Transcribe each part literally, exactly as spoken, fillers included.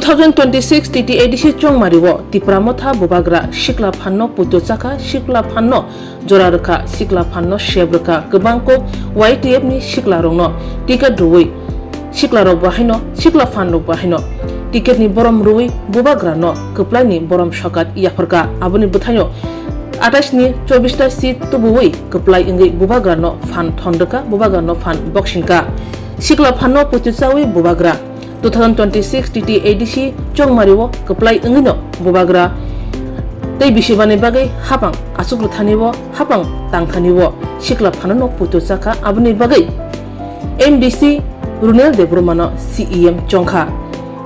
Two thousand twenty-six T T A D C Chongmari o Tipra Motha Bubagra sikla phanno puito chakha, sikla phanno jora rwkha, sikla phanno sep rwkha, kwbang kok Y T F ni sikla rokno ticket rwui sikla rok bo haino, sikla phan rok bo haino ticket ni borom rwui Bubagra no kwplai ni borom sokat yapharkha. Aboni bwthaino atais ni chobbish ta seat tubuwi kwplai wngwi Bubagra no phan thon rwkha, Bubagra no phan boksingkha. Sikla phanno puito chawi Bubagra. Two thousand twenty-six T T A D C Chongmari o kwplai wngwino Bubagra tei bisibani bagwi hapang aswk rwthani o, hapang tangthani o sikla phano no puito chakha. Aboni bagwi M D C Runel Debbarma no C E M chongkha.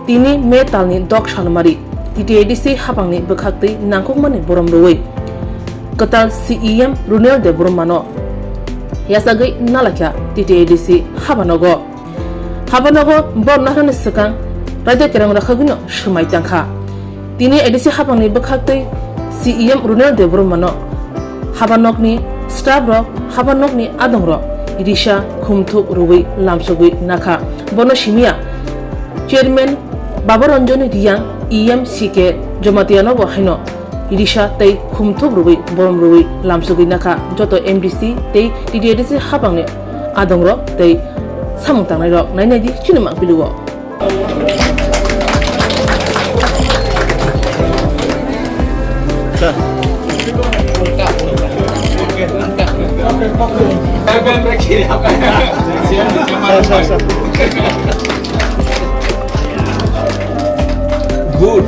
Tini May talni dok salmari T T A D C hapangni bwkhaktwi nangkukmani borom rwui kwtal C E M Runel Debbarma no yachagwi nalaikha T T A D C habanogo. Habanogo bor nahrani swkang raida kerong rakhagwino swmai tangkha. Tini A D C hapangni bwkhaktwi C E M Runel Debbarmano habanokni staff rok, habanokni adongrok risa khumthuk rwui lamsogwi nakha. Bono simiya Chairman Babaranjani Riyang, E M C K Jomatianobo haino risa tei khumthuk rwui borom rwui lamsogwi nakha. Joto M D C tei T T A D C hapangni adongrok tei samung tangnairok nainai di chini mangpili o. Good.